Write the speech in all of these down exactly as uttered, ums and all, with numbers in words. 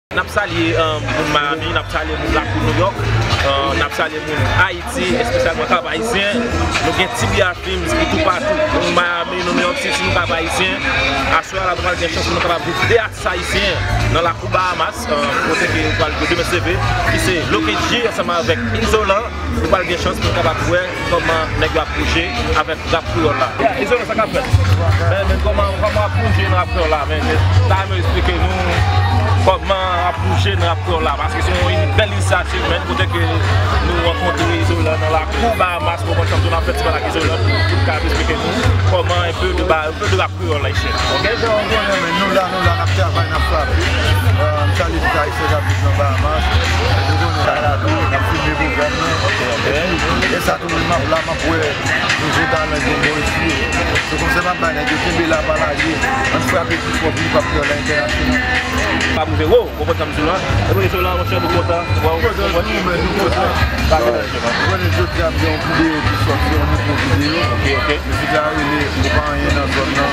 N ap salye, um, moun Miami, n ap salye moun lakou New York, uh, n ap salye moun Ayiti, espesyalman Kap Ayisyen. Nou gen T B R Films ki toupatou, moun Miami, nou New York City, nou Kap Ayisyen. Aswè a la, nou pral gen chans pou nou kapab viv de atis ayisyen nan lakou Bahamas, uh, kote ke nou pral jwe demen seve, ki se Lucky G ansanm avèk Izolan. Nou pral gen chans pou nou kapab wè kòman nèg yo ap bouje avèk rap kreyòl la. Yeah, Izolan, sa k ap fèt? Men, men kòman, kòman w ap bouje nan rap kreyòl la, men? Ta renmen eksplike nou kòman ap bouje nan rap kreyòl la, paske se yon bèl inisyativ, men, kote ke nou rankontre Izolan nan lakou Bahamas, pou konn sa nou ap fè ti pale ak Izolan, pou, pou l ka eksplike nou kòman, un peu de ba-, un peu de rap kreyòl ayisyen. Ok? Jan w konnen, men, nou la, nou la, n ap travay, n ap frape. Euh, m salye tout Ayisyen k ap viv nan Bahamas. Nou konnen, n ap filme pwogram nan. Ok, ok. Epi, e sa tou, m ap la, m ap wè nouvo talan k gen bò isi yo. Se konsa m ap bay nèg yo, kenbe la, pa lage. Ann frape pi fò pou hip hop kreyòl la entènasyonal. Pa bouze, wo, w konprann sa m di w la? Epi, se la, monchè, nou kontan. Wè, w kontan, nou kontan. Pa gen anyen, man. Ou konnen jodi a, m gen yon videyo ki sòti, yon nouvo videyo. Ok, ok. Mizik la rele Ou Pa Anyen Nan Zòn Nan.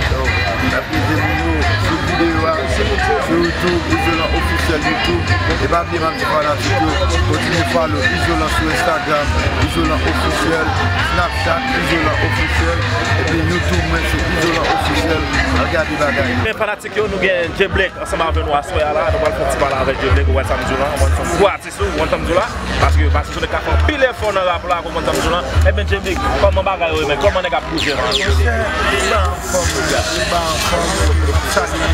Donk, n ap envite moun yo sou videyo a, sou YouTube, Izolan Ofisyèl YouTube. E pa bliye, m ap di fanatik yo, kontinye follow Izolan sou Instagram, Izolan Ofisyèl, Snapchat, Izolan Ofisyèl, epi YouTube mwen se Izolan Ofisyèl. Al gade bagay yo. Men fanatik yo, nou gen Jay Blake ansanm avè nou aswè a la. Nou pral fè yon ti pale avèk Jay Blake, ou wè sa m di w la, ou konn se yon gwo atis, ou konn sa m di w la. Paske, paske se yon nèg k ap fè anpil efò nan rap la, ou konn sa m di w la. Ebyen, Jay Blake, kòman bagay yo ye, men? Kòman nèg ap bouje, man? Monchè, li ba anfòm, li ba anfòm, salye.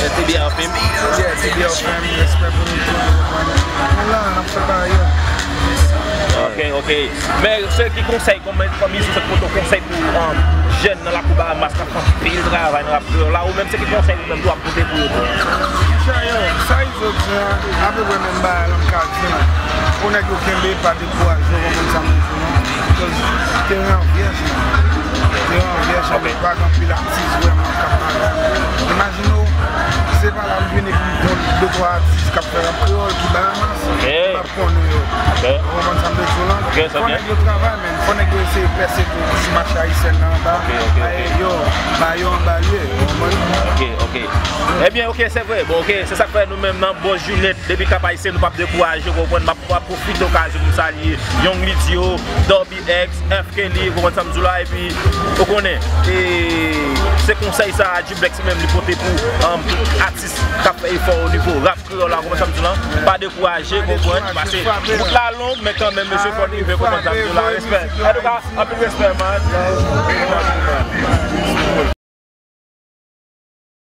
T B R Film. Yeah, T B R Film, respè pou nou tout, nou konprann. Nou la, n ap fè bagay yo. Ok, ok. Men se ki konsèy, kòm, kòm Izo, se pote konsèy pou, um, jèn nan lakou Bahamas k ap fè anpil travay nan rap kreyòl la, ou menm se ki konsèy ou menm tou ap pote pou yo tou? Monchè, yo, sa Izo di a, apeprè menm bagay la m ka di la. Pou nèg yo kenbe, pa dekouraje, w konprann sa m di w la? Because teren an vyèj, man. Teren an vyèj, sa vle di pa gen anpil atis vrèman k ap pale. Imajine w, se pa la m vini pou m konn de twa atis k ap fè rap kreyòl ki Bahamas, m ap konnen yo. Ou konprann sa m vle di w la? Fò nèg yo travay, men fò nèg yo eseye pèse tou, ti mache ayisyèn nan anba. Yo, ba yo anba lye, ou konprann? Ok, ok. Ebyen, ok, se vre. Bon, ok, se sa k fè nou menm nan Bòs Junet, depi Kap Ayisyen, nou p ap dekouraje, ou konprann? M ap, m ap pwofite okazyon pou m salye Young Lidjo, Dobby X, F Kelly, ou konprann sa m di w la, epi, ou konnen, e se konsèy sa a, Jay Blake, se menm li pote pou, um, tout atis k ap fè efò o nivo rap kreyòl la, ou konprann sa m di w la, pa dekouraje, ou konprann, pase wout la long, men kanmenm, mesye, fò n rive, ou konprann sa m di w la, respè. Antouka, anpil respè, man.